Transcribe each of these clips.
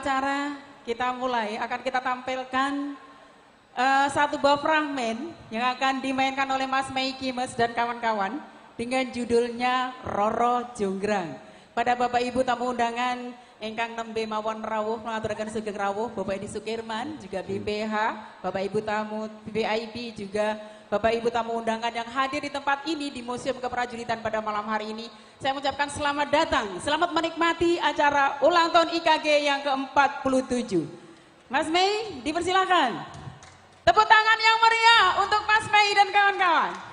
acara kita mulai, akan kita tampilkan satu buah fragmen yang akan dimainkan oleh Mas Mei Kimes dan kawan-kawan dengan judulnya Roro Jonggrang. Pada Bapak Ibu tamu undangan ingkang nembe mawon rawuh mengaturaken sugeng rawuh Bapak Edi Sukirman juga BPH, Bapak Ibu tamu VIP juga Bapak Ibu tamu undangan yang hadir di tempat ini di Museum Keprajuritan pada malam hari ini. Saya mengucapkan selamat datang, selamat menikmati acara ulang tahun IKG yang ke-47. Mas Mei, dipersilakan. Tepuk tangan yang meriah untuk Mas Mei dan kawan-kawan.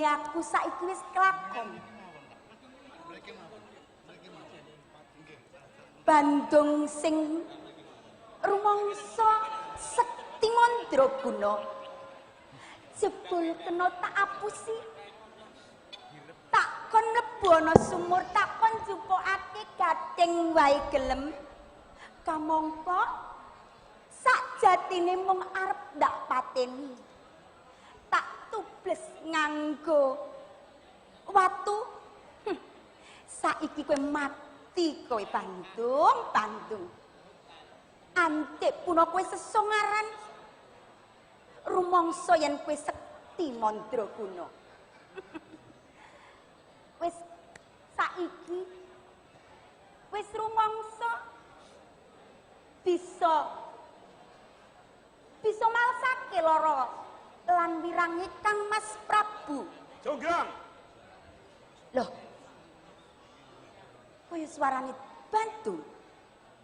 Aku saiki wis kelakon. Bandung sing rumangsa sekti mandraguna jebul kena tak apusi. Tak kon mlebu ana sumur, tak kon jupukake gading wae gelem. Kamangka sakjatine mung arep ndak pateni. Tubles nganggo watu. Saiki kowe mati kowe Bandung, Bandung. Antik puna kowe sesongaran. Rumangsa yen kowe sekti mandraguna. Wis saiki wis rumangsa bisa malsake lara lan wirangi Kang Mas Prabu. Jonggrang. Loh. Kaya suarane Bandung.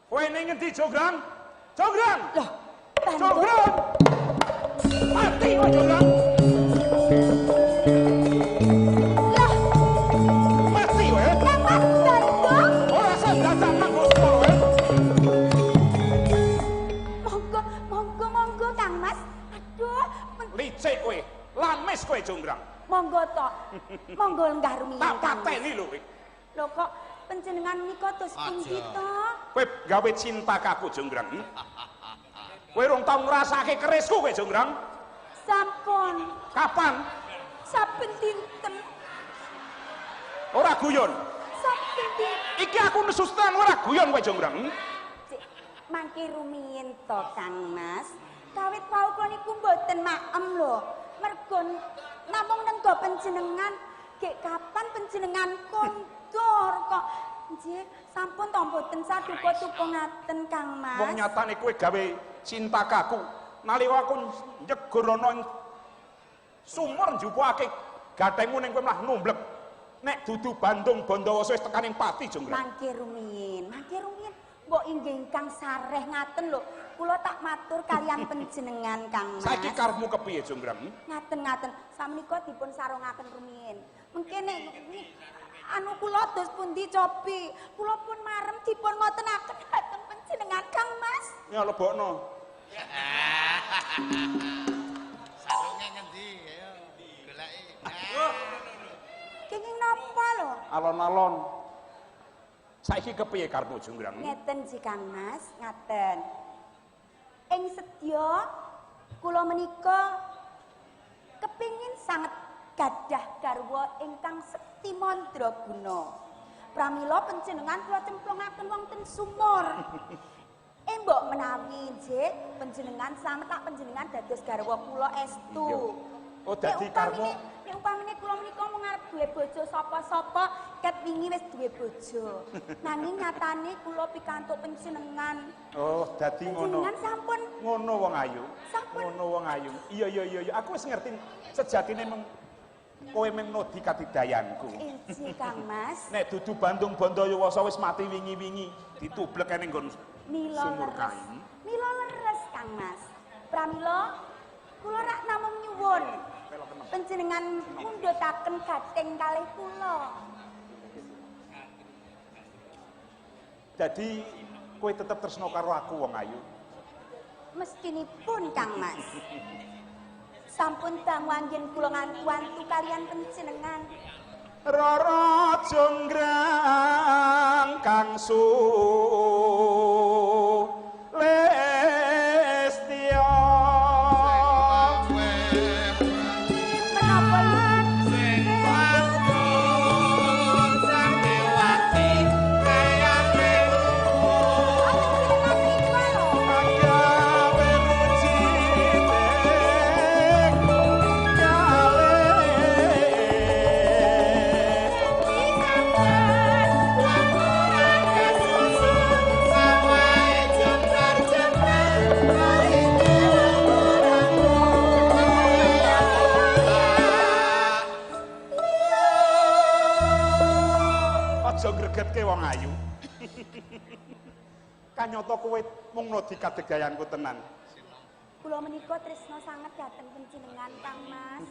Kowe ning ngendi Jonggrang? Jonggrang. Loh, Bandung. Jonggrang. Mati kowe Jonggrang. Loh. Mati kowe. Kang Mas Bandung. Ora usah dadak nganggo swara kowe. Monggo, monggo, monggo Kang Mas. Aduh, licik kowe, lamis kowe Jonggrang. Monggo to. Monggo lenggah rumiyin. Tak pateni lho kowe. Lho kok panjenengan nika terus pundi to? Kowe gawe cinta kaku Jonggrang. Kowe rong tau ngrasake kerisku kowe Jonggrang. Sampun. Kapan? Saben dinten. Ora guyon. Saben dinten. Iki aku nesu tenan ora guyon kowe Jonggrang. Mangke rumiyin to Kang Mas. Kawit wau kula niku mboten maem lho. Mergo namung nenggo panjenengan, gek kapan panjenengan kondur kok. Nggih, sampun to mboten saduka-duka ngaten Kang Mas. Wong nyatane kowe gawe cinta kaku. Nalika aku nyegur ana sumur njupukake gathengmu ning kowe malah numblek. Nek dudu Bandung Bondowoso wis tekaning pati Jonggrang. Mangke rumiyin, mangke rumiyin. Mbok inggih ingkang sareh ngaten lho. Kula tak matur kalian panjenengan Kang Mas. Saiki karepmu kepiye Jonggrang? Ngaten-ngaten, samenika dipun sarungaken rumiyin. Mengke nek anu kula dos pundi cobi, kula pun marem dipun ngotenaken dhateng panjenengan Kang Mas. Ya lebokno. Sarunge ngendi? Ayo goleki. Kenging napa lho? Alon-alon. Saiki kepiye karepmu Jonggrang? Ngeten sih Kang Mas, ngaten. Ing sedya kula menika kepingin sanget gadah garwa ingkang sekti mandraguna. Pramila panjenengan kula cemplungaken wonten sumur. Mbok menawi nggih panjenengan slamet tak panjenengan dados garwa kula estu. Oh dadi karepmu Nek upamane kula menika mung arep duwe bojo sapa-sapa, ket wingi wis duwe bojo. Nanging nyatane kula pikantuk panjenengan. Oh, dadi ngono. Panjenengan sampun Ngono wong ayu. Sampun. Ngono wong ayu. Iya iya iya iya, aku wis ngerti sejatine mung kowe mung nodi katidayanku. Injih Kang Mas. Nek dudu Bandung Bondowoso wis mati wingi-wingi, ditublek ning nggon Mila sumur leres. kae. Mila leres Kang Mas. Pramila kula rak namung nyuwun panjenengan mundhutaken gathing kalih kula. Dadi kowe tetep tresno karo aku wong ayu. Mestinipun Kang Mas. Sampun dangu anggen kula ngantu-antu kalian panjenengan. Rara jonggrang kang sulistya. Menapa lho? Sing wadon sanewati kayane Panjenengan mriku lho. Agawe rucite kalih. sawahe jembar-jembar marine Aja gregetke wong ayu. Kanyata kowe mung nodi kadegayanku tenan. Kula menika tresna sanget dhateng panjenengan Kang Mas.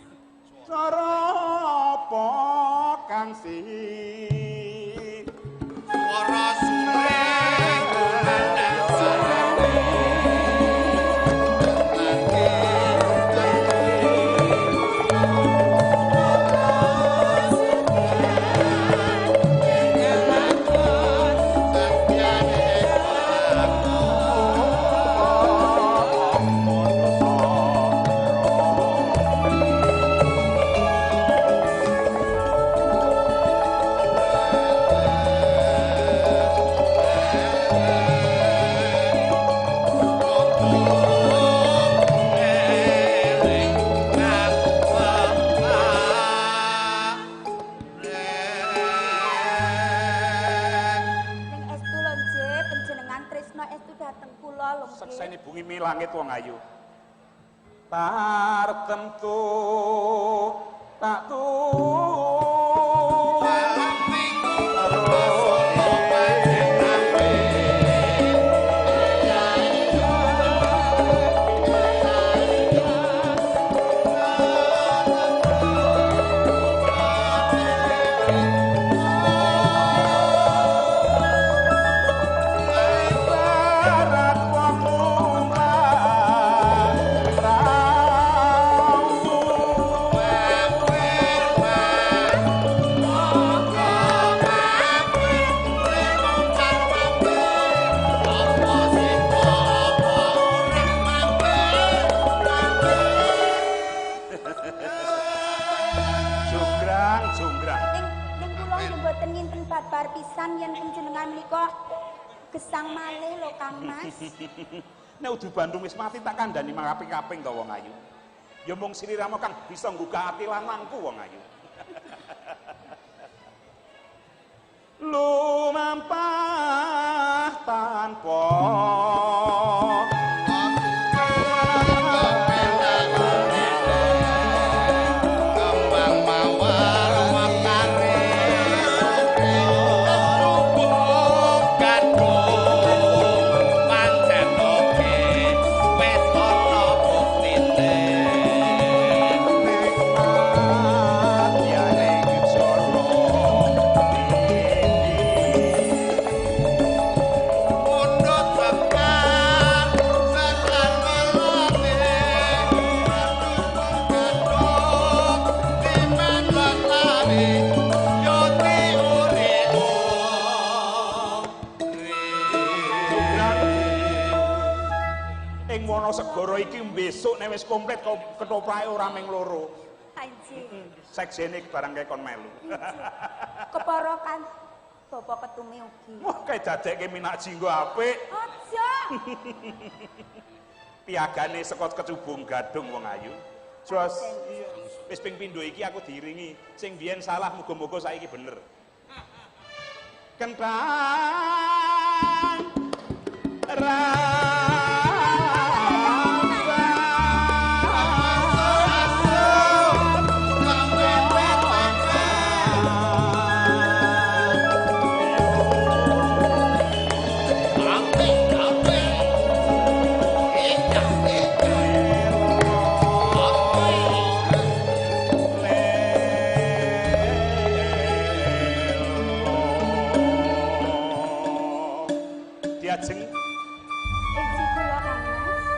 Cara apa kang si Swara suling kumandang sarane. Ning estu lho nggih panjenengan tresna estu dhateng kula lho nggih. Sekseni bungi mi langit wong ayu. Tartemtu tak tu Barat wong lumrah rawu. Jonggrang, jonggrang. Ning ning kula nggih mboten nginten babar pisan yen panjenengan menika gesang malih lho Kang Mas. Nek udu Bandung wis mati tak kandhani mangaping-kaping to wong ayu. Ya mung sliramu kang bisa nggugah ati lanangku wong ayu. Lumampah tanpa Kembang mawar mekare terhubung gadung pancen oke wis ana buktine. Nikmat ya ning jara Mundut sekar sekar melati gadung dimanlatani yo diuri. Jonggrang. Ing Wonosegara iki besok nek wis komplit ketoprake ora ming loro. Anjir. Seksene barang kae kon melu. Kepara kan Bapak Ketume ugi. Wah, kae dadekke minak jinggo apik. Aja. Piagane saka kecubung gadung wong ayu. Jos. Iya. Wis ping pindho iki aku diiringi. Sing biyen salah muga-muga saiki bener. Kentang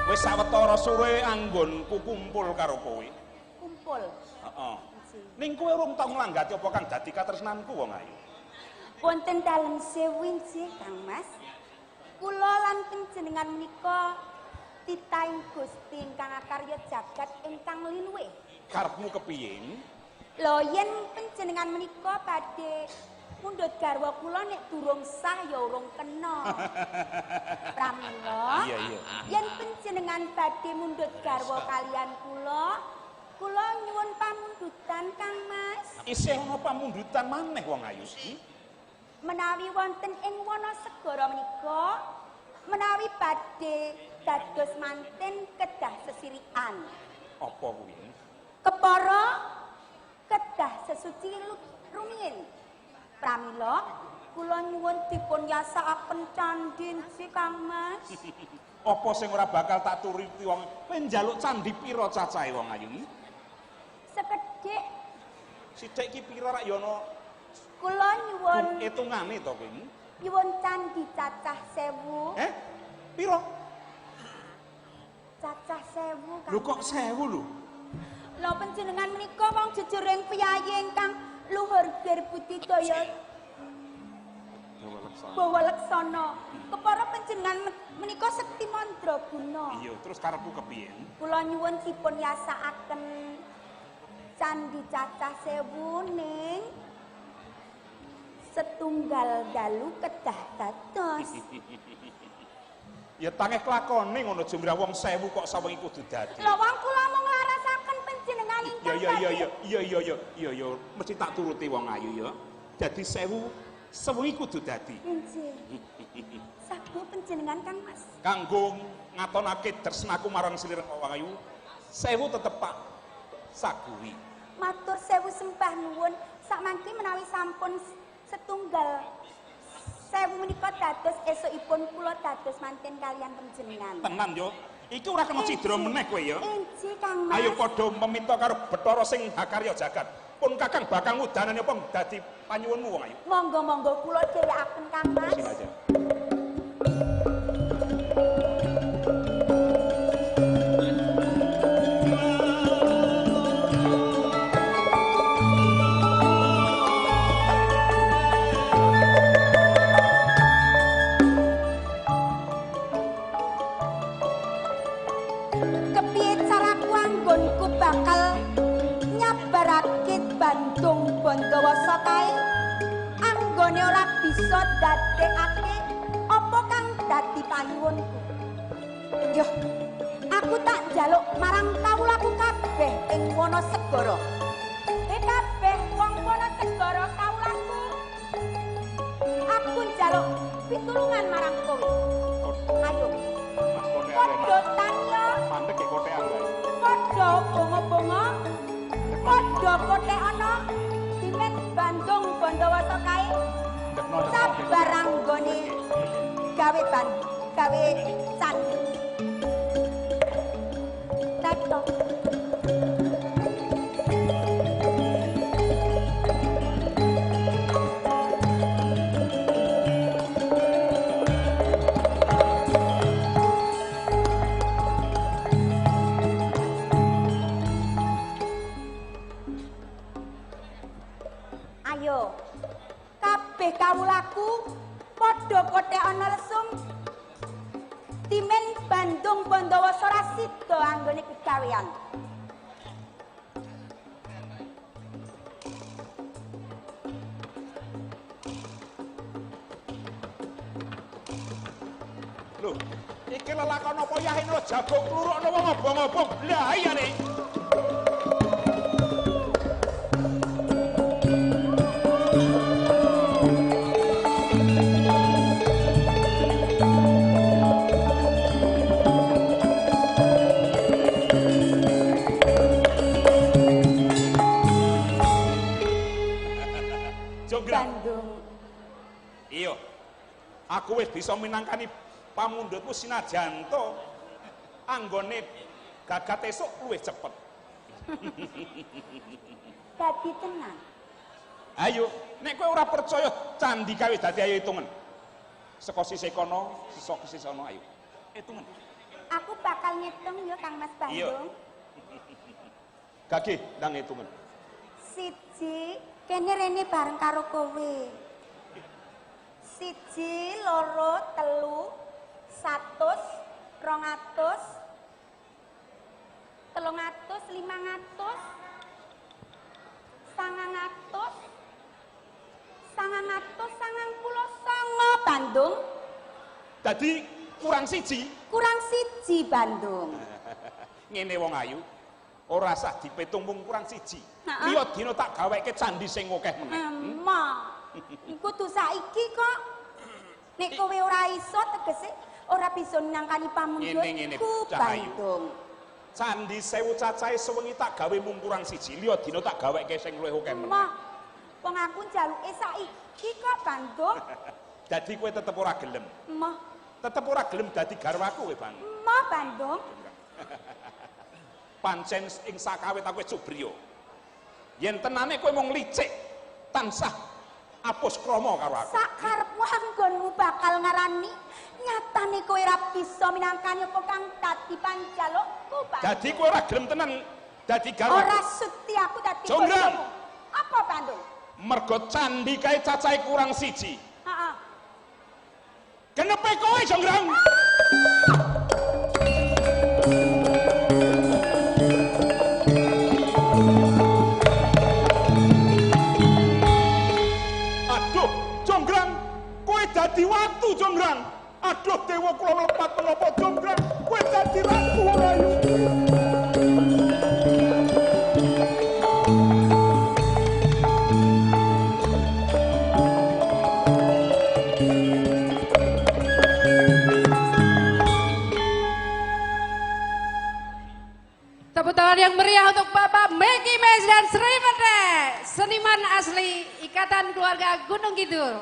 wis sawetara suwe anggonku kumpul karo kowe. Kumpul. Heeh. Ning kowe urung tau nglanggati apa kang dadi katresnanku wong ayu. Wonten dalem sewu inggih Kang Mas. Kula lan panjenengan menika titahing Gusti ingkang akarya jagat ingkang liluwih. Karepmu kepiye? Lho yen panjenengan menika badhe mundhut garwa kula nek durung sah ya urung kena. Pramila. Iya, iya. Yen panjenengan badhe mundhut garwa kalian kula, kula nyuwun pamundutan Kang Mas. Isih ana pamundutan maneh wong ayu. Menawi wonten ing wana segara menika, menawi badhe dados manten kedah sesirikan. Apa kuwi? Kepara kedah sesuci rumiyin. Pramila kula nyuwun dipun yasakaken candhi nggih Kang Mas. Apa sing ora bakal tak turuti wong? Kowe njaluk candhi pira cacahe wong ayu? Sekedhik. Sithik iki pira rak ya ana? Kula nyuwun hitungane to kowe. Nyuwun candhi cacah 1000. Eh? Pira? Cacah 1000 Kang. Lho kok 1000 lho? Lho panjenengan menika wong jejering piyayi ingkang luhur gir budidaya bawa leksana. Kepara panjenengan menika sekti mandraguna. Iya, terus karepku kepiye? Kula nyuwun dipun yasakaken candhi cacah 1000 ning setunggal dalu kedah dados. Ya tangeh klakone ngono jumlah wong 1000 kok sawengi kudu dadi. Lho wong kula mung nglarasaken panjenengan ingkang Ya mesti tak turuti wong ayu ya. Dadi 1000 sewengi kudu dadi. Inggih. Sabu panjenengan Kang Mas. Kanggo ngatonake tresnaku marang sliramu wong ayu, 1000 tetep tak saguhi. Matur sewu sembah nuwun, sakmangke menawi sampun setunggal 1000 menika dados esukipun kula dados manten kalian panjenengan. Tenan yo. Iki ora kena cidra meneh kowe ya. Inggih Kang Mas. Ayo padha meminta karo Bathara sing hakarya jagat. Pun Kakang bakal ngudanane apa dadi panyuwunmu wong ayu. Monggo-monggo kula dherekaken Kang Mas. Sini aja. Kepiye caraku anggonku bakal nyabarake Bandung Bondowasa kae anggone ora bisa dadekake apa kang dadi panyuwunku. Yo, aku tak njaluk marang kawulaku kabeh ing wana segara. Kabeh wong wana segara kawulaku, aku njaluk pitulungan marang kowe. Ayo. Padha tanya, mandek ge kothekan wae. Padha bongo-bongo, padha kothekana dimet Bandung Bondowasa kae. Sabar anggone gawe gawe candhi. Tektok. Ayo, kabeh kawulaku padha kothekana lesung timen Bandung Bondowasa ora sida anggone kegawean. Lho, iki lelakon apa yahene jago klurukno wong obong-obong. Lah iya nih. Jonggrang. Bandung. Iya. Aku wis bisa minangkani pamundhutmu sinajan to anggone gagat esuk luwih cepet. Dadi tenan. Ayo, nek kowe ora percaya candi kae wis dadi, ayo hitungan. Saka sisih kono, saka sisih sono, ayo. Hitungan. Aku bakal ngitung ya Kang Mas Bandung. Gage, ndang hitungan. Siji, kene rene bareng karo kowe. 1, 2, 3, 100, 200, 300, 500, 900, 999 Bandung. Dadi kurang siji. Kurang siji Bandung. Ngene wong ayu, ora sah dipetung mung kurang siji. Liya dina tak gaweke candi sing akeh meneh. Emang. Kudu saiki kok. Nek kowe ora iso tegese ora bisa nangkani pamundhutku Bandung. Candi 1000 cacahe sewengi tak gawe mung kurang siji. Liya dina tak gaweke sing luwih akeh meneh. Emang. Wong aku njaluke saiki kok Bandung. Dadi kowe tetep ora gelem. Emoh. Tetep ora gelem dadi garwaku kowe, Bang. Emoh Bandung. Pancen ing sakawit aku wis cubriya. Yen tenane kowe mung licik tansah apus krama karo aku. Sakarepmu anggonmu bakal ngarani nyatane kowe ora bisa minangkani apa kang dadi panjalukku, Bandung. Dadi kowe ora gelem tenan dadi garwaku. Ora sudi aku dadi bojomu. Apa Bandung? Mergo candi kae cacahe kurang siji. Heeh. Genepe kowe, Jonggrang. Aduh, Jonggrang, kowe dadi watu, Jonggrang. Aduh, dewa kula melepat menapa, Jonggrang, kowe dadi ratu wong ayu. Tepuk tangan yang meriah untuk Bapak Meki Mes dan Sri Mete, seniman asli Ikatan Keluarga Gunung Kidul.